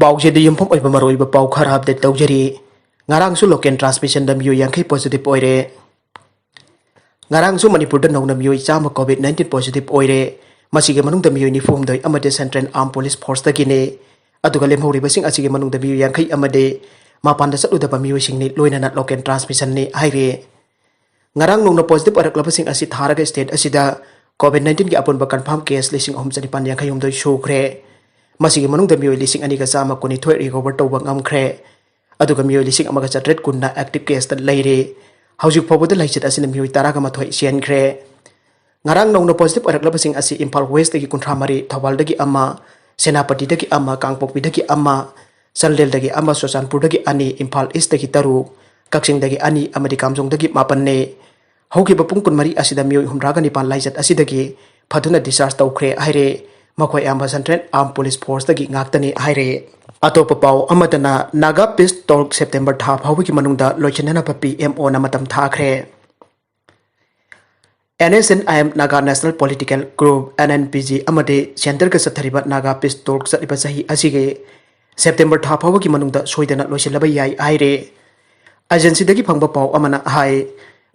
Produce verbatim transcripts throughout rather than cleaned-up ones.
ꯄꯥꯎꯁꯤꯗ ꯌꯨꯝꯐꯝ ꯑꯣꯏꯕ ꯃꯔꯨꯑꯣꯏꯕ ꯄꯥꯎ ꯈꯔ ꯑꯞꯗꯦꯠ ꯇꯧꯖꯔꯤ꯫ ꯉꯔꯥꯡꯁꯨ ꯂꯣꯀꯦꯜ ꯇ꯭ꯔꯥꯟꯁꯃꯤꯁꯟꯗ ꯃꯤꯑꯣꯏ ꯌꯥꯡꯈꯩ ꯄꯣꯖꯤꯇꯤꯚ ꯑꯣꯏꯔꯦ꯫ ꯉꯔꯥꯡꯁꯨ ꯃꯅꯤꯄꯨꯔꯗ ꯅꯧꯅ ꯃꯤꯑꯣꯏ ꯆꯥꯝꯃ ꯀꯣꯚꯤꯗ ꯅꯥꯏꯟꯇꯤꯟ ꯄꯣꯖꯤꯇꯤꯚ ꯑꯣꯏꯔꯦ꯫ ꯃꯁꯤꯒꯤ ꯃꯅꯨꯡꯗ ꯃꯤꯑꯣꯏ ꯅꯤꯐꯨ ꯍꯨꯝꯗꯣꯏ ꯑꯃꯗꯤ ꯁꯦꯟꯇ꯭ꯔꯦꯜ ꯑꯥꯔꯝ ꯄꯨꯂꯤꯁ ꯐꯣꯔꯁꯇꯒꯤꯅꯤ꯫ ꯑꯗꯨꯒ ꯂꯦꯝꯍꯧꯔꯤꯕꯁꯤꯡ ꯑꯁꯤꯒꯤ ꯃꯅꯨꯡꯗ ꯃꯤꯑꯣꯏ ꯌꯥꯡꯈꯩ ꯑꯃꯗꯤ ꯃꯄꯥꯟꯗ ꯆꯠꯂꯨꯗꯕ ꯃꯤꯑꯣꯏꯁꯤꯡꯅꯤ, ꯂꯣꯏꯅꯅ ꯂꯣꯀꯦꯜ ꯇ꯭ꯔꯥꯟꯁꯃꯤꯁꯟꯅꯤ ꯍꯥꯏꯔꯤ꯫ ꯉꯔꯥꯡ ꯅꯧꯅ ꯄꯣꯖꯤꯇꯤꯚ ꯑꯣꯏꯔꯛꯂꯕꯁꯤꯡ ꯑꯁꯤ ꯊꯥꯔꯒ ꯁ꯭ꯇꯦꯠ ꯑꯁꯤꯗ ꯀꯣꯚꯤꯗ ꯅꯥꯏꯟꯇꯤꯟꯒꯤ ꯑꯄꯨꯟꯕ ꯀꯟꯐꯥꯔꯝ ꯀꯦꯁ ꯂꯤꯁꯤꯡ ꯑꯍꯨꯝ ꯆꯅꯤꯄꯥꯟ ꯌꯥꯡꯈꯩ ꯍꯨꯝꯗꯣꯏ ꯁꯨꯈ꯭ꯔꯦ꯫ ꯃꯁꯤꯒꯤ ꯃꯅꯨꯡꯗ ꯃꯤꯑꯣꯏ ꯂꯤꯁꯤꯡ ꯑꯅꯤꯒ ꯆꯥꯝꯃ ꯀꯨꯟꯅꯤꯊꯣꯏ ꯔꯤꯀꯣꯚꯔ ꯇꯧꯕ ꯉꯝꯈ꯭ꯔꯦ꯫ ꯑꯗꯨꯒ ꯃꯤꯑꯣꯏ ꯂꯤꯁꯤꯡ ꯑꯃꯒ ꯆꯥꯇ꯭ꯔꯦꯠ ꯀꯨꯟꯅ ꯑꯦꯛꯇꯤꯚ ꯀꯦꯁꯇ ꯂꯩꯔꯤ꯫ ꯍꯧꯖꯤꯛ ꯐꯥꯎꯕꯗ ꯂꯥꯏꯆꯠ ꯑꯁꯤꯅ ꯃꯤꯑꯣꯏ ꯇꯔꯥꯒ ꯃꯥꯊꯣꯏ ꯆꯦꯟꯈ꯭ꯔꯦ꯫ ꯉꯔꯥꯡ ꯅꯧꯅ ꯄꯣꯖꯤꯇꯤꯚ ꯑꯣꯏꯔꯛꯂꯕꯁꯤꯡ ꯑꯁꯤ ꯏꯝꯐꯥꯜ ꯋꯦꯁꯇꯒꯤ ꯀꯨꯟꯊ꯭ꯔꯥ ꯃꯔꯤ, ꯊꯧꯕꯥꯜꯗꯒꯤ ꯑꯃ, ꯁꯦꯅꯥꯄꯇꯤꯗꯒꯤ ꯑꯃ, ꯀꯥꯡꯄꯣꯛꯄꯤꯗꯒꯤ ꯑꯃ, ꯆꯥꯟꯗꯦꯜꯗꯒꯤ ꯑꯃ, ꯆꯨꯔꯆꯥꯟꯄꯨꯔꯗꯒꯤ ꯑꯅꯤ, ꯏꯝꯐꯥꯜ ꯏꯁꯇꯒꯤ ꯇꯔꯨꯛ, ꯀꯛꯆꯤꯡꯗꯒꯤ ꯑꯅꯤ ꯑꯃꯗꯤ ꯀꯥꯝꯖꯣꯡꯗꯒꯤ ꯃꯥꯄꯟꯅꯤ꯫ ꯍꯧꯈꯤꯕ ꯄꯨꯡ ꯀꯨꯟꯃꯔꯤ ꯑꯁꯤꯗ ꯃꯤꯑꯣꯏ ꯍꯨꯝꯗ꯭ꯔꯥꯒ ꯅꯤꯄꯥꯟ ꯂꯥꯏꯆꯠ ꯑꯁꯤꯗꯒꯤ ꯐꯗꯨꯅ ꯗꯤꯁꯆꯥꯔꯖ ꯇꯧꯈ꯭ꯔꯦ ꯍꯥꯏꯔꯦ꯫ ꯃꯈꯣꯏ ꯑꯌꯥꯝꯕ ꯁꯦꯟꯇ꯭ꯔꯦꯜ ꯑꯥꯔꯝ ꯄꯨꯂꯤꯁ ꯐꯣꯔꯁꯇꯒꯤ ꯉꯥꯛꯇꯅꯤ ꯍꯥꯏꯔꯦ꯫ ꯑꯇꯣꯞꯄ ꯄꯥꯎ ꯑꯃꯗꯅ ꯅꯥꯒꯥ ꯄꯤꯁ ꯇꯣꯜꯛ ꯁꯦꯞꯇꯦꯝꯕꯔ ꯊꯥ ꯐꯥꯎꯕꯒꯤ ꯃꯅꯨꯡꯗ ꯂꯣꯏꯁꯤꯟꯅꯅꯕ ꯄꯤ ꯑꯦꯝ ꯑꯣꯅ ꯃꯇꯝ ꯊꯥꯈ꯭ꯔꯦ꯫ N S N I M Naga national political group, N N P G, ꯑꯃꯗꯤ ꯁꯦꯟꯇꯔꯒ ꯆꯠꯊꯔꯤꯕ ꯅꯥꯒꯥ ꯄꯤꯁ ꯇꯣꯜꯛ ꯆꯠꯂꯤꯕ ꯆꯍꯤ ꯑꯁꯤꯒꯤ ꯁꯦꯞꯇꯦꯝꯕꯔ ꯊꯥ ꯐꯥꯎꯕꯒꯤ ꯃꯅꯨꯡꯗ ꯁꯣꯏꯗꯅ ꯂꯣꯏꯁꯤꯜꯂꯕ ꯌꯥꯏ ꯍꯥꯏꯔꯦ꯫ ꯑꯦꯖꯦꯟꯁꯤꯗꯒꯤ ꯐꯪꯕ ꯄꯥꯎ ꯑꯃꯅ ꯍꯥꯏ,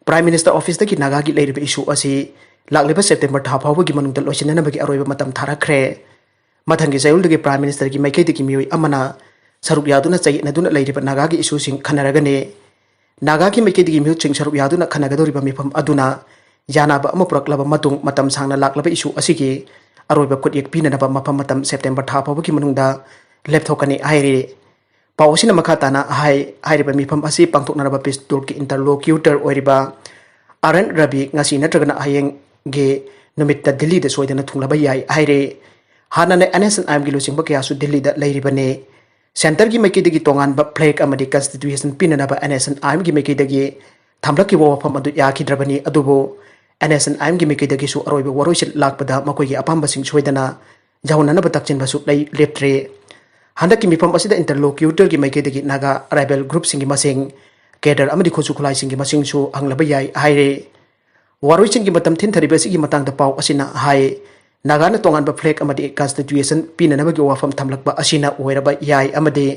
ꯄ꯭ꯔꯥꯏꯝ ꯃꯤꯅꯤꯁꯇꯔ ꯑꯣꯐꯤꯁꯇꯒꯤ ꯅꯥꯒꯥꯒꯤ ꯂꯩꯔꯤꯕ ꯏꯁꯨ ꯑꯁꯤ ꯂꯥꯛꯂꯤꯕ ꯁꯦꯞꯇꯦꯝꯕꯔ ꯊꯥ ꯐꯥꯎꯕꯒꯤ ꯃꯅꯨꯡꯗ ꯂꯣꯏꯁꯤꯟꯅꯅꯕꯒꯤ ꯑꯔꯣꯏꯕ ꯃꯇꯝ ꯊꯥꯔꯛꯈ꯭ꯔꯦ꯫ ꯃꯊꯪꯒꯤ ꯆꯌꯣꯜꯗꯒꯤ ꯄ꯭ꯔꯥꯏꯝ ꯃꯤꯅꯤꯁꯇꯔꯒꯤ ꯃꯥꯏꯀꯩꯗꯒꯤ ꯃꯤꯑꯣꯏ ꯑꯃꯅ ꯁꯔꯨꯛ ꯌꯥꯗꯨꯅ ꯆꯌꯦꯠꯅꯗꯨꯅ ꯂꯩꯔꯤꯕ ꯅꯥꯒꯥꯒꯤ ꯏꯁꯨꯁꯤꯡ ꯈꯟꯅꯔꯒꯅꯤ꯫ ꯅꯥꯒꯥꯒꯤ ꯃꯥꯏꯀꯩꯗꯒꯤ ꯃꯤꯍꯨꯠꯁꯤꯡ ꯁꯔꯨꯛ ꯌꯥꯗꯨꯅ ꯈꯟꯅꯒꯗꯧꯔꯤꯕ ꯃꯤꯐꯝ ꯑꯗꯨꯅ ꯌꯥꯅꯕ ꯑꯃ ꯄꯨꯔꯛꯂꯕ ꯃꯇꯨꯡ, ꯃꯇꯝ ꯁꯥꯡꯅ ꯂꯥꯛꯂꯕ ꯏꯁꯨ ꯑꯁꯤꯒꯤ ꯑꯔꯣꯏꯕ ꯈꯨꯠꯌꯦꯛ ꯄꯤꯅꯅꯕ ꯃꯐꯝ ꯃꯇꯝ ꯁꯦꯞꯇꯦꯝꯕꯔ ꯊꯥ ꯐꯥꯎꯕꯒꯤ ꯃꯅꯨꯡꯗ ꯂꯦꯞꯊꯣꯛꯀꯅꯤ ꯍꯥꯏꯔꯤ꯫ ꯄꯥꯎ ꯑꯁꯤꯅ ꯃꯈꯥ ꯇꯥꯅ ꯍꯥꯏ, ꯍꯥꯏꯔꯤꯕ ꯃꯤꯐꯝ ꯑꯁꯤ ꯄꯥꯡꯊꯣꯛꯅꯅꯕ ꯄꯤꯁ ꯇꯣꯜꯛꯀꯤ ꯏꯟꯇꯔꯂꯣꯀ꯭ꯌꯨꯇꯔ ꯑꯣꯏꯔꯤꯕ ꯑꯥꯔ ꯑꯦꯟ ꯔꯕꯤ ꯉꯁꯤ ꯅꯠꯇ꯭ꯔꯒꯅ ꯍꯌꯦꯡꯒꯤ ꯅꯨꯃꯤꯠꯇ ꯗꯤꯜꯂꯤꯗ ꯁꯣꯏꯗꯅ ꯊꯨꯡꯂꯕ ꯌꯥꯏ ꯍꯥꯏꯔꯦ꯫ ꯍꯥꯟꯅꯅ ꯑꯦꯟ ꯑꯦꯁ ꯑꯦꯟ ꯑꯥꯏ ꯑꯦꯝꯒꯤ ꯂꯨꯆꯤꯡꯕ ꯀꯌꯥꯁꯨ ꯗꯤꯜꯂꯤꯗ ꯂꯩꯔꯤꯕꯅꯤ꯫ ꯁꯦꯟꯇꯔꯒꯤ ꯃꯥꯏꯀꯩꯗꯒꯤ ꯇꯣꯉꯥꯟꯕ ꯐ꯭ꯂꯦꯒ ꯑꯃꯗꯤ ꯀꯟꯁꯇꯤꯇ꯭ꯌꯨꯁꯟ ꯄꯤꯅꯅꯕ ꯑꯦꯟ ꯑꯦꯁ ꯑꯦꯟ ꯑꯥꯏ ꯑꯦꯝꯒꯤ ꯃꯥꯏꯀꯩꯗꯒꯤ ꯊꯝꯂꯛꯈꯤꯕ ꯋꯥꯐꯝ ꯑꯗꯨ ꯌꯥꯈꯤꯗ꯭ꯔꯕꯅꯤ꯫ ꯑꯗꯨꯕꯨ ꯑꯦꯟ ꯑꯦꯁ ꯑꯦꯟ ꯑꯥꯏ ꯑꯦꯝꯒꯤ ꯃꯥꯏꯀꯩꯗꯒꯤꯁꯨ ꯑꯔꯣꯏꯕ ꯋꯥꯔꯣꯏꯁꯤꯟ ꯂꯥꯛꯄꯗ ꯃꯈꯣꯏꯒꯤ ꯑꯄꯥꯝꯕꯁꯤꯡ ꯁꯣꯏꯗꯅ ꯌꯥꯎꯍꯟꯅꯅꯕ ꯇꯛꯁꯤꯟꯕꯁꯨ ꯂꯩ, ꯂꯦꯞꯇ꯭ꯔꯤ꯫ ꯍꯟꯗꯛꯀꯤ ꯃꯤꯐꯝ ꯑꯁꯤꯗ ꯏꯟꯇꯔꯂꯣꯀ꯭ꯌꯨꯇꯔꯒꯤ ꯃꯥꯏꯀꯩꯗꯒꯤ ꯅꯥꯒꯥ ꯔꯥꯏꯕꯦꯜ ꯒ꯭ꯔꯨꯞꯁꯤꯡꯒꯤ ꯃꯁꯤꯡ, ꯀꯦꯗꯔ ꯑꯃꯗꯤ ꯈꯨꯠꯁꯨ ꯈꯨꯠꯂꯥꯏꯁꯤꯡꯒꯤ ꯃꯁꯤꯡꯁꯨ ꯍꯪꯂꯕ ꯌꯥꯏ ꯍꯥꯏꯔꯦ꯫ ꯋꯥꯔꯣꯏꯁꯤꯟꯒꯤ ꯃꯇꯝ ꯊꯤꯟꯊꯔꯤꯕ ꯑꯁꯤꯒꯤ ꯃꯇꯥꯡꯗ ꯄꯥꯎ ꯑꯁꯤꯅ ꯍꯥꯏ, ꯅꯥꯒꯥꯅ ꯇꯣꯉꯥꯟꯕ ꯐ꯭ꯂꯦꯒ ꯑꯃꯗꯤ ꯀꯟꯁꯇꯤꯇ꯭ꯌꯨꯁꯟ ꯄꯤꯅꯅꯕꯒꯤ ꯋꯥꯐꯝ ꯊꯝꯂꯛꯄ ꯑꯁꯤꯅ ꯑꯣꯏꯔꯕ ꯌꯥꯏ ꯑꯃꯗꯤ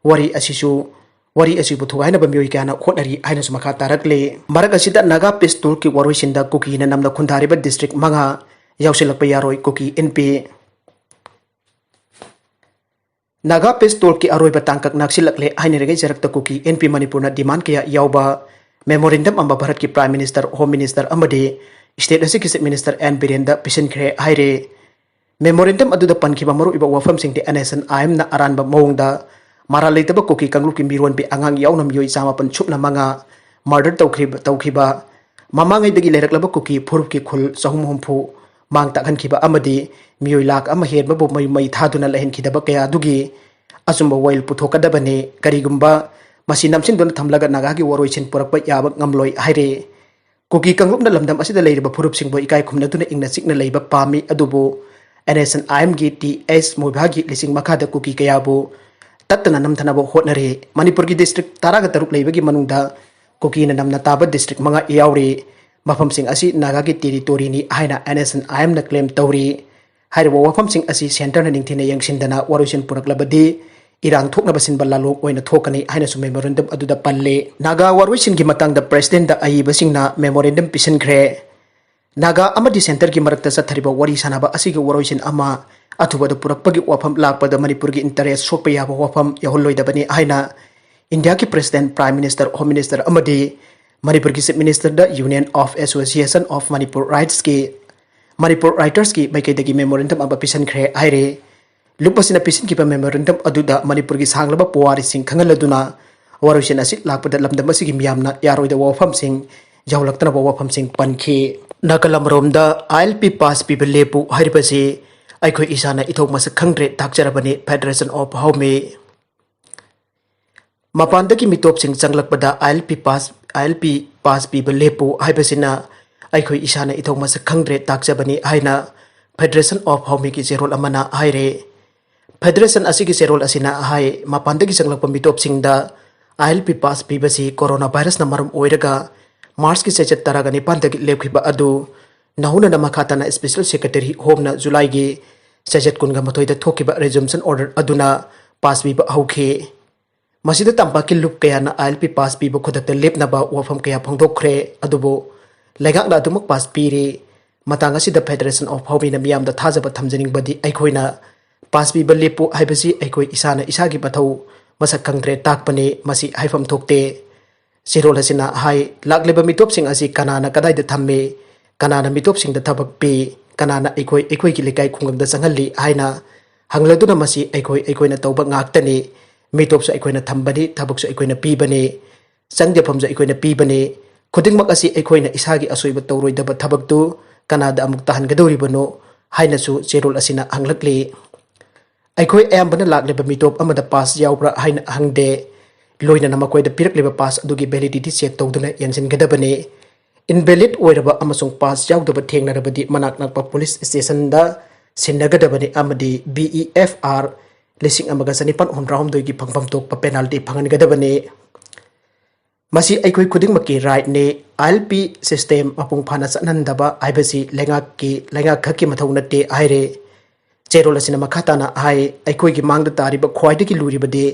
ꯋꯥꯔꯤ ꯑꯁꯤꯁꯨ ꯋꯥꯔꯤ ꯑꯁꯤꯕꯨ ꯊꯨꯒꯥꯏꯅꯕ ꯃꯤꯑꯣꯏ ꯀꯌꯥꯅ ꯍꯣꯠꯅꯔꯤ ꯍꯥꯏꯅꯁꯨ ꯃꯈꯥ ꯇꯥꯔꯛꯂꯤ꯫ ꯃꯔꯛ ꯑꯁꯤꯗ ꯅꯥꯒꯥ ꯄꯤꯁ ꯇꯣꯜꯛꯀꯤ ꯋꯥꯔꯣꯏꯁꯤꯟꯗ ꯀꯨꯀꯤꯅ ꯅꯝꯅ ꯈꯨꯟꯗꯥꯔꯤꯕ ꯗꯤꯁꯇ꯭ꯔꯤꯛ ꯃꯉꯥ ꯌꯥꯎꯁꯤꯜꯂꯛꯄ ꯌꯥꯔꯣꯏ ꯀꯨꯀꯤ ꯑꯦꯟ ꯄꯤ꯫ ꯅꯥꯒꯥ ꯄꯤꯁ ꯇꯣꯜꯛꯀꯤ ꯑꯔꯣꯏꯕ ꯇꯥꯡꯀꯛ ꯅꯛꯁꯤꯜꯂꯛꯂꯦ ꯍꯥꯏꯅꯔꯤꯉꯩ ꯆꯔꯛꯇ ꯀꯨꯀꯤ ꯑꯦꯟ ꯄꯤ ꯃꯅꯤꯄꯨꯔꯅ ꯗꯤꯃꯥꯟ ꯀꯌꯥ ꯌꯥꯎꯕ ꯃꯦꯃꯣꯔꯦꯟꯗꯝ ꯑꯃ ꯚꯥꯔꯠꯀꯤ ꯄ꯭ꯔꯥꯏꯝ ꯃꯤꯅꯤꯁꯇꯔ, ꯍꯣꯝ ꯃꯤꯅꯤꯁꯇꯔ ꯑꯃꯗꯤ ꯁ꯭ꯇꯦꯠ ꯑꯁꯤꯒꯤ ꯆꯤꯐ ꯃꯤꯅꯤꯁꯇꯔ ꯑꯦꯟ ꯕꯤꯔꯦꯟꯗ ꯄꯤꯁꯤꯟꯈ꯭ꯔꯦ ꯍꯥꯏꯔꯦ꯫ ꯃꯦꯃꯣꯔꯦꯟꯗꯝ ꯑꯗꯨꯗ ꯄꯟꯈꯤꯕ ꯃꯔꯨꯑꯣꯏꯕ ꯋꯥꯐꯝꯁꯤꯡꯗꯤ ꯑꯦꯟ ꯑꯦꯁ ꯑꯦꯟ ꯑꯥꯏ ꯑꯦꯝꯅ ꯑꯔꯥꯟꯕ ꯃꯑꯣꯡꯗ ꯃꯔꯥꯜ ꯂꯩꯇꯕ ꯀꯨꯀꯤ ꯀꯥꯡꯂꯨꯞꯀꯤ ꯃꯤꯔꯣꯟꯕꯤ ꯑꯉꯥꯡ ꯌꯥꯎꯅ ꯃꯤꯑꯣꯏ ꯆꯥꯃꯥꯄꯟ ꯁꯨꯞꯅ ꯃꯉꯥ ꯃꯔꯗꯔ ꯇꯧꯈ꯭ꯔꯤꯕ ꯇꯧꯈꯤꯕ, ꯃꯃꯥꯡꯉꯩꯗꯒꯤ ꯂꯩꯔꯛꯂꯕ ꯀꯨꯀꯤ ꯐꯨꯔꯨꯞꯀꯤ ꯈꯨꯜ ꯆꯍꯨꯝ ꯍꯨꯝꯐꯨ ꯃꯥꯡ ꯇꯥꯛꯍꯟꯈꯤꯕ ꯑꯃꯗꯤ ꯃꯤꯑꯣꯏ ꯂꯥꯈ ꯑꯃ ꯍꯦꯟꯕꯕꯨ ꯃꯩ ꯃꯩ ꯊꯥꯗꯨꯅ ꯂꯩꯍꯟꯈꯤꯗꯕ ꯀꯌꯥ ꯑꯗꯨꯒꯤ ꯑꯆꯨꯝꯕ ꯋꯥꯌꯦꯜ ꯄꯨꯊꯣꯛꯀꯗꯕꯅꯤ꯫ ꯀꯔꯤꯒꯨꯝꯕ ꯃꯁꯤ ꯅꯝꯁꯤꯟꯗꯨꯅ ꯊꯝꯂꯒ ꯅꯥꯒꯥꯒꯤ ꯋꯥꯔꯣꯏꯁꯤꯟ ꯄꯨꯔꯛꯄ ꯌꯥꯕ ꯉꯝꯂꯣꯏ ꯍꯥꯏꯔꯦ꯫ ꯀꯨꯀꯤ ꯀꯥꯡꯂꯨꯞꯅ ꯂꯝꯗꯝ ꯑꯁꯤꯗ ꯂꯩꯔꯤꯕ ꯐꯨꯔꯨꯞꯁꯤꯡꯕꯨ ꯏꯀꯥꯏ ꯈꯨꯝꯅꯗꯨꯅ ꯏꯪꯅ ꯆꯤꯛꯅ ꯂꯩꯕ ꯄꯥꯝꯃꯤ, ꯑꯗꯨꯕꯨ ꯑꯦꯟ ꯑꯦꯁ ꯑꯦꯟ ꯑꯥꯏ ꯑꯦꯝꯒꯤ ꯇꯤ ꯑꯦꯁ ꯃꯣꯏꯚꯥꯒꯤ ꯂꯤꯁꯤꯡ ꯃꯈꯥꯗ ꯀꯨꯀꯤ ꯀꯌꯥꯕꯨ ꯇꯠꯇꯅ ꯅꯝꯊꯅꯕ ꯍꯣꯠꯅꯔꯤ꯫ ꯃꯅꯤꯄꯨꯔꯒꯤ ꯗꯤꯁꯇ꯭ꯔꯤꯛ ꯇꯔꯥꯒ ꯇꯔꯨꯛ ꯂꯩꯕꯒꯤ ꯃꯅꯨꯡꯗ ꯀꯨꯀꯤꯅ ꯅꯝꯅ ꯇꯥꯕ ꯗꯤꯁꯇ꯭ꯔꯤꯛ ꯃꯉꯥ ꯌꯥꯎꯔꯤ꯫ ꯃꯐꯝꯁꯤꯡ ꯑꯁꯤ ꯅꯥꯒꯥꯒꯤ ꯇꯦꯔꯤꯇꯣꯔꯤꯅꯤ ꯍꯥꯏꯅ ꯑꯦꯟ ꯑꯦꯁ ꯑꯦꯟ ꯑꯥꯏ ꯑꯦꯝꯅ ꯀ꯭ꯂꯦꯝ ꯇꯧꯔꯤ꯫ ꯍꯥꯏꯔꯤꯕ ꯋꯥꯐꯝꯁꯤꯡ ꯑꯁꯤ ꯁꯦꯟꯇꯔꯅ ꯅꯤꯡꯊꯤꯅ ꯌꯦꯡꯁꯤꯟꯗꯅ ꯋꯥꯔꯣꯏꯁꯤꯟ ꯄꯨꯔꯛꯂꯕꯗꯤ ꯏꯔꯥꯡ ꯊꯣꯛꯅꯕ ꯁꯤꯟꯕ ꯂꯥꯂꯣꯡ ꯑꯣꯏꯅ ꯊꯣꯛꯀꯅꯤ ꯍꯥꯏꯅꯁꯨ ꯃꯦꯃꯣꯔꯦꯟꯗꯝ ꯑꯗꯨꯗ ꯄꯜꯂꯤ꯫ ꯅꯥꯒꯥ ꯋꯥꯔꯣꯏꯁꯤꯟꯒꯤ ꯃꯇꯥꯡꯗ ꯄ꯭ꯔꯦꯁꯤꯗꯦꯟꯗ ꯑꯏꯕꯁꯤꯡꯅ ꯃꯦꯃꯣꯔꯦꯟꯗꯝ ꯄꯤꯁꯤꯟꯈ꯭ꯔꯦ꯫ ꯅꯥꯒꯥ ꯑꯃꯗꯤ ꯁꯦꯟꯇꯔꯒꯤ ꯃꯔꯛꯇ ꯆꯠꯊꯔꯤꯕ ꯋꯥꯔꯤ ꯁꯥꯅꯕ ꯑꯁꯤꯒꯤ ꯋꯥꯔꯣꯏꯁꯤꯟ ꯑꯃ ꯑꯊꯨꯕꯗ ꯄꯨꯔꯛꯄꯒꯤ ꯋꯥꯐꯝ ꯂꯥꯛꯄꯗ ꯃꯅꯤꯄꯨꯔꯒꯤ ꯏꯟꯇꯔꯦꯁ ꯁꯣꯛꯄ ꯌꯥꯕ ꯋꯥꯐꯝ ꯌꯥꯎꯍꯜꯂꯣꯏꯗꯕꯅꯤ ꯍꯥꯏꯅ ꯏꯟꯗꯤꯌꯥꯒꯤ president, prime minister, home minister ꯑꯃꯗꯤ ꯃꯅꯤꯄꯨꯔꯒꯤ ꯆꯤꯐ ꯃꯤꯅꯤꯁꯇꯔꯗ union of association of Manipur ꯔꯥꯏꯠꯁꯀꯤ, ꯃꯅꯤꯄꯨꯔ ꯔꯥꯏꯇꯔꯁꯀꯤ ꯃꯥꯏꯀꯩꯗꯒꯤ ꯃꯦꯃꯣꯔꯦꯟꯗꯝ ꯑꯃ ꯄꯤꯁꯤꯟꯈ꯭ꯔꯦ ꯍꯥꯏꯔꯦ꯫ ꯂꯨꯞ ꯑꯁꯤꯅ ꯄꯤꯁꯤꯟꯈꯤꯕ ꯃꯦꯃꯣꯔꯦꯟꯗꯝ ꯑꯗꯨꯗ ꯃꯅꯤꯄꯨꯔꯒꯤ ꯁꯥꯡꯂꯕ ꯄꯨꯋꯥꯔꯤꯁꯤꯡ ꯈꯪꯍꯜꯂꯗꯨꯅ ꯋꯥꯔꯣꯏꯁꯤꯟ ꯑꯁꯤ ꯂꯥꯛꯄꯗ ꯂꯝꯗꯝ ꯑꯁꯤꯒꯤ ꯃꯤꯌꯥꯝꯅ ꯌꯥꯔꯣꯏꯗꯕ ꯋꯥꯐꯝꯁꯤꯡ ꯌꯧꯍꯜꯂꯛꯇꯅꯕ ꯋꯥꯐꯝꯁꯤꯡ ꯄꯟꯈꯤ꯫ ꯅꯥꯒꯥꯂꯝ ꯔꯣꯝꯗ ꯑꯥꯏ ꯑꯦꯜ ꯄꯤ ꯄꯥꯁ ꯄꯤꯕ ꯂꯦꯞꯄꯨ ꯍꯥꯏꯔꯤꯕꯁꯤ ꯑꯩꯈꯣꯏ ꯏꯁꯥꯅ ꯏꯊꯧ ꯃꯁꯛ ꯈꯪꯗ꯭ꯔꯦ ꯇꯥꯛꯆꯔꯕꯅꯤ, ꯐꯦꯗꯔꯦꯁꯟ ꯑꯣꯐ ꯍꯥꯎꯃꯤ꯫ ꯃꯄꯥꯟꯗꯒꯤ ꯃꯤꯇꯣꯞꯁꯤꯡ ꯆꯪꯂꯛꯄꯗ I L P pass, I L P pass ꯄꯤꯕ ꯂꯦꯞꯄꯨ ꯍꯥꯏꯕꯁꯤꯅ ꯑꯩꯈꯣꯏ ꯏꯁꯥꯅ ꯏꯊꯧ ꯃꯁꯛ ꯈꯪꯗ꯭ꯔꯦ ꯇꯥꯛꯆꯕꯅꯤ ꯍꯥꯏꯅ ꯐꯦꯗꯔꯦꯁꯟ ꯑꯣꯐ ꯍꯥꯎꯃꯤꯒꯤ ꯆꯦꯔꯣꯜ ꯑꯃꯅ ꯍꯥꯏꯔꯦ꯫ ꯐꯦꯗꯔꯦꯁꯟ ꯑꯁꯤꯒꯤ ꯆꯦꯔꯣꯜ ꯑꯁꯤꯅ ꯍꯥꯏ, ꯃꯄꯥꯟꯗꯒꯤ ꯆꯪꯂꯛꯄ ꯃꯤꯇꯣꯞꯁꯤꯡꯗ ꯑꯥꯏ ꯑꯦꯜ ꯄꯤ ꯄꯥꯁ ꯄꯤꯕꯁꯤ ꯀꯣꯔꯣꯅꯥ ꯚꯥꯏꯔꯁꯅ ꯃꯔꯝ ꯑꯣꯏꯔꯒ ꯃꯥꯔꯆꯀꯤ ꯆꯩꯆꯠ ꯇꯔꯥꯒ ꯅꯤꯄꯥꯟꯗꯒꯤ ꯂꯦꯞꯈꯤꯕ ꯑꯗꯨ ꯅꯧꯍꯧꯅꯅ ꯃꯈꯥ ꯇꯥꯅ Special Secretary ꯍꯣꯝꯅ ꯖꯨꯂꯥꯏꯒꯤ ꯆꯩꯆꯠ ꯀꯨꯟꯒ ꯃꯥꯊꯣꯏꯗ ꯊꯣꯛꯈꯤꯕ resumption order ꯑꯗꯨꯅ pass ꯄꯤꯕ ꯍꯧꯈꯤ꯫ ꯃꯁꯤꯗ ꯇꯝꯄꯥꯛꯀꯤ ꯂꯨꯞ ꯀꯌꯥꯅ ILP pass ꯄꯤꯕ ꯈꯨꯗꯛꯇ ꯂꯦꯞꯅꯕ ꯋꯥꯐꯝ ꯀꯌꯥ ꯐꯣꯡꯗꯣꯛꯈ꯭ꯔꯦ꯫ ꯑꯗꯨꯕꯨ ꯂꯩꯉꯥꯛꯅ ꯑꯗꯨꯃꯛ pass ꯄꯤꯔꯤ꯫ ꯃꯇꯥꯡ ꯑꯁꯤꯗ Federation of Hawmiꯅ ꯃꯤꯌꯥꯝꯗ ꯊꯥꯖꯕ ꯊꯝꯖꯅꯤꯡꯕꯗꯤ ꯑꯩꯈꯣꯏꯅ pass ꯄꯤꯕ ꯂꯦꯞꯄꯨ ꯍꯥꯏꯕꯁꯤ ꯑꯩꯈꯣꯏ ꯏꯁꯥꯅ ꯏꯁꯥꯒꯤ ꯃꯊꯧ ꯃꯁꯛ ꯈꯪꯗ꯭ꯔꯦ ꯇꯥꯛꯄꯅꯤ꯫ ꯃꯁꯤ ꯍꯥꯏꯐꯝ ꯊꯣꯛꯇꯦ꯫ ꯆꯦꯔꯣꯜ ꯑꯁꯤꯅ ꯍꯥꯏ, ꯂꯥꯛꯂꯤꯕ ꯃꯤꯇꯣꯞꯁꯤꯡ ꯑꯁꯤ ꯀꯅꯥꯅ ꯀꯗꯥꯏꯗ ꯊꯝꯃꯤ, ꯀꯅꯥꯅ ꯃꯤꯇꯣꯞꯁꯤꯡꯗ ꯊꯕꯛ ꯄꯤ, ꯀꯅꯥꯅ ꯑꯩꯈꯣꯏ ꯑꯩꯈꯣꯏꯒꯤ ꯂꯩꯀꯥꯏ ꯈꯨꯡꯒꯪꯗ ꯆꯪꯍꯜꯂꯤ ꯍꯥꯏꯅ ꯍꯪꯂꯗꯨꯅ ꯃꯁꯤ ꯑꯩꯈꯣꯏ ꯑꯩꯈꯣꯏꯅ ꯇꯧꯕ ꯉꯥꯛꯇꯅꯤ꯫ ꯃꯤꯇꯣꯞꯁꯨ ꯑꯩꯈꯣꯏꯅ ꯊꯝꯕꯅꯤ, ꯊꯕꯛꯁꯨ ꯑꯩꯈꯣꯏꯅ ꯄꯤꯕꯅꯤ꯫ ꯆꯪꯖꯐꯝꯁꯨ ꯑꯩꯈꯣꯏꯅ ꯄꯤꯕꯅꯤ꯫ ꯈꯨꯗꯤꯡꯃꯛ ꯑꯁꯤ ꯑꯩꯈꯣꯏꯅ ꯏꯁꯥꯒꯤ ꯑꯁꯣꯏꯕ ꯇꯧꯔꯣꯏꯗꯕ ꯊꯕꯛꯇꯨ ꯀꯅꯥꯗ ꯑꯃꯨꯛ ꯇꯥꯍꯟꯒꯗꯧꯔꯤꯕꯅꯣ ꯍꯥꯏꯅꯁꯨ ꯆꯦꯔꯣꯜ ꯑꯁꯤꯅ ꯍꯪꯂꯛꯂꯤ꯫ ꯑꯩꯈꯣꯏ ꯑꯌꯥꯝꯕꯅ ꯂꯥꯛꯂꯤꯕ ꯃꯤꯇꯣꯞ ꯑꯃꯗ pass ꯌꯥꯎꯕ꯭ꯔꯥ ꯍꯥꯏꯅ ꯍꯪꯗꯦ꯫ ꯂꯣꯏꯅꯅ ꯃꯈꯣꯏꯗ ꯄꯤꯔꯛꯂꯤꯕ pass ꯑꯗꯨꯒꯤ validity check ꯇꯧꯗꯨꯅ ꯌꯦꯡꯁꯤꯟꯒꯗꯕꯅꯤ꯫ Invalid ꯑꯣꯏꯔꯕ ꯑꯃꯁꯨꯡ pass ꯌꯥꯎꯗꯕ ꯊꯦꯡꯅꯔꯕꯗꯤ ꯃꯅꯥꯛ ꯅꯛꯄ police stationꯗ ꯁꯤꯟꯅꯒꯗꯕꯅꯤ ꯑꯃꯗꯤ BEFR ꯂꯤꯁꯤꯡ ꯑꯃꯒ ꯆꯅꯤꯄꯥꯟ ꯍꯨꯝꯗ꯭ꯔꯥꯍꯨꯝꯗꯣꯏꯒꯤ ꯐꯪꯐꯝ ꯊꯣꯛꯄ penalty ꯐꯪꯍꯟꯒꯗꯕꯅꯤ꯫ ꯃꯁꯤ ꯑꯩꯈꯣꯏ ꯈꯨꯗꯤꯡꯃꯛꯀꯤ rightꯅꯤ꯫ ILP system ꯃꯄꯨꯡ ꯐꯥꯅ ꯆꯠꯍꯟꯗꯕ ꯍꯥꯏꯕꯁꯤ ꯂꯩꯉꯥꯛꯀꯤ, ꯂꯩꯉꯥꯛ ꯈꯛꯀꯤ ꯃꯊꯧ ꯅꯠꯇꯦ ꯍꯥꯏꯔꯦ꯫ ꯆꯦꯔꯣꯜ ꯑꯁꯤꯅ ꯃꯈꯥ ꯇꯥꯅ ꯍꯥꯏ, ꯑꯩꯈꯣꯏꯒꯤ ꯃꯥꯡꯗ ꯇꯥꯔꯤꯕ ꯈ꯭ꯋꯥꯏꯗꯒꯤ ꯂꯨꯔꯤꯕꯗꯤ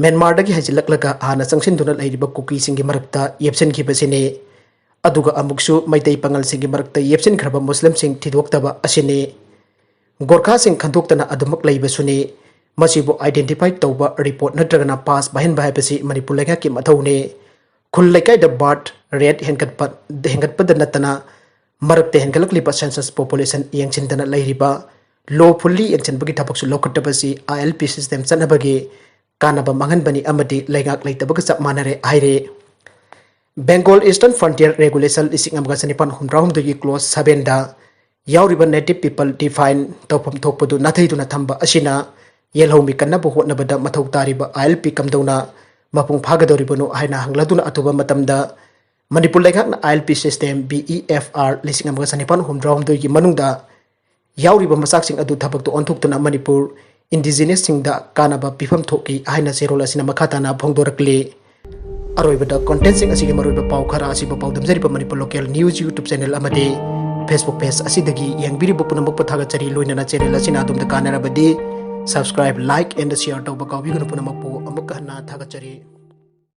ꯃ꯭ꯌꯥꯟꯃꯥꯔꯗꯒꯤ ꯍꯩꯖꯤꯜꯂꯛꯂꯒ ꯍꯥꯟꯅ ꯆꯪꯁꯤꯟꯗꯨꯅ ꯂꯩꯔꯤꯕ ꯀꯨꯀꯤꯁꯤꯡꯒꯤ ꯃꯔꯛꯇ ꯌꯦꯞꯁꯤꯟꯈꯤꯕꯁꯤꯅꯤ꯫ ꯑꯗꯨꯒ ꯑꯃꯨꯛꯁꯨ ꯃꯩꯇꯩ ꯄꯥꯉꯜꯁꯤꯡꯒꯤ ꯃꯔꯛꯇ ꯌꯦꯞꯁꯤꯟꯈ꯭ꯔꯕ ꯃꯨꯁꯂꯤꯝꯁꯤꯡ ꯊꯤꯗꯣꯛꯇꯕ ꯑꯁꯤꯅꯤ꯫ ꯒꯣꯔꯈꯥꯁꯤꯡ ꯈꯟꯗꯣꯛꯇꯅ ꯑꯗꯨꯃꯛ ꯂꯩꯕꯁꯨꯅꯤ꯫ ꯃꯁꯤꯕꯨ identify ꯇꯧꯕ, report ꯅꯠꯇ꯭ꯔꯒꯅ pass ꯄꯥꯏꯍꯟꯕ ꯍꯥꯏꯕꯁꯤ ꯃꯅꯤꯄꯨꯔ ꯂꯩꯉꯥꯛꯀꯤ ꯃꯊꯧꯅꯤ꯫ ꯈꯨꯜ ꯂꯩꯀꯥꯏꯗ birth rate ꯍꯦꯟꯒꯠꯄ, ꯍꯦꯟꯒꯠꯄꯗ ꯅꯠꯇꯅ ꯃꯔꯛꯇ ꯍꯦꯟꯒꯠꯂꯛꯂꯤꯕ census population ꯌꯦꯡꯁꯤꯟꯗꯅ ꯂꯩꯔꯤꯕ, lawfully ꯌꯦꯡꯁꯤꯟꯕꯒꯤ ꯊꯕꯛꯁꯨ ꯂꯧꯈꯠꯇꯕꯁꯤ ILP system ꯆꯠꯅꯕꯒꯤ ꯀꯥꯟꯅꯕ ꯃꯥꯡꯍꯟꯕꯅꯤ ꯑꯃꯗꯤ ꯂꯩꯉꯥꯛ ꯂꯩꯇꯕꯒ ꯆꯞ ꯃꯥꯟꯅꯔꯦ ꯍꯥꯏꯔꯦ꯫ Bengal Eastern Frontier Regulation ꯂꯤꯁꯤꯡ ꯑꯃꯒ ꯆꯅꯤꯄꯥꯟ ꯍꯨꯝꯗ꯭ꯔꯥꯍꯨꯝꯗꯣꯏꯒꯤ clause sevenꯗ ꯌꯥꯎꯔꯤꯕ native people define ꯇꯧꯐꯝ ꯊꯣꯛꯄꯗꯨ ꯅꯥꯊꯩꯗꯨꯅ ꯊꯝꯕ ꯑꯁꯤꯅ ꯌꯦꯜꯍꯧꯃꯤ ꯀꯟꯅꯕ ꯍꯣꯠꯅꯕꯗ ꯃꯊꯧ ꯇꯥꯔꯤꯕ ILP ꯀꯝꯗꯧꯅ ꯃꯄꯨꯡ ꯐꯥꯒꯗꯧꯔꯤꯕꯅꯣ ꯍꯥꯏꯅ ꯍꯪꯂꯗꯨꯅ ꯑꯊꯨꯕ ꯃꯇꯝꯗ ꯃꯅꯤꯄꯨꯔ ꯂꯩꯉꯥꯛꯅ ILP system BEFR ꯂꯤꯁꯤꯡ ꯑꯃꯒ ꯆꯅꯤꯄꯥꯟ ꯍꯨꯝꯗ꯭ꯔꯥꯍꯨꯝꯗꯣꯏꯒꯤ ꯃꯅꯨꯡꯗ ꯌꯥꯎꯔꯤꯕ ꯃꯆꯥꯛꯁꯤꯡ ꯑꯗꯨ ꯊꯕꯛꯇ ꯑꯣꯟꯊꯣꯛꯇꯨꯅ ꯃꯅꯤꯄꯨꯔ indigenous ꯁꯤꯡꯗ ꯀꯥꯟꯅꯕ ꯄꯤꯐꯝ ꯊꯣꯛꯏ ꯍꯥꯏꯅ ꯆꯦꯔꯣꯜ ꯑꯁꯤꯅ ꯃꯈꯥ ꯇꯥꯅ ꯐꯣꯡꯗꯣꯔꯛꯂꯤ꯫ ꯑꯔꯣꯏꯕꯗ contentꯁꯤꯡ ꯑꯁꯤꯒꯤ ꯃꯔꯨꯑꯣꯏꯕ ꯄꯥꯎ ꯈꯔ ꯑꯁꯤꯕꯨ ꯄꯥꯎꯗꯝꯖꯔꯤꯕ Manipur Local News YouTube channel ꯑꯃꯗꯤ Facebook page ꯑꯁꯤꯗꯒꯤ ꯌꯦꯡꯕꯤꯔꯤꯕ ꯄꯨꯝꯅꯃꯛꯄꯨ ꯊꯥꯒꯠꯆꯔꯤ꯫ ꯂꯣꯏꯅꯅ channel ꯑꯁꯤꯅ ꯑꯗꯣꯝꯗ ꯀꯥꯟꯅꯔꯕꯗꯤ subscribe, like and share ꯇꯧꯕ ꯀꯥꯎꯕꯤꯒꯅꯨ꯫ ꯄꯨꯝꯅꯃꯛꯄꯨ ꯑꯃꯨꯛꯀ ꯍꯟꯅ ꯊꯥꯒꯠꯆꯔꯤ꯫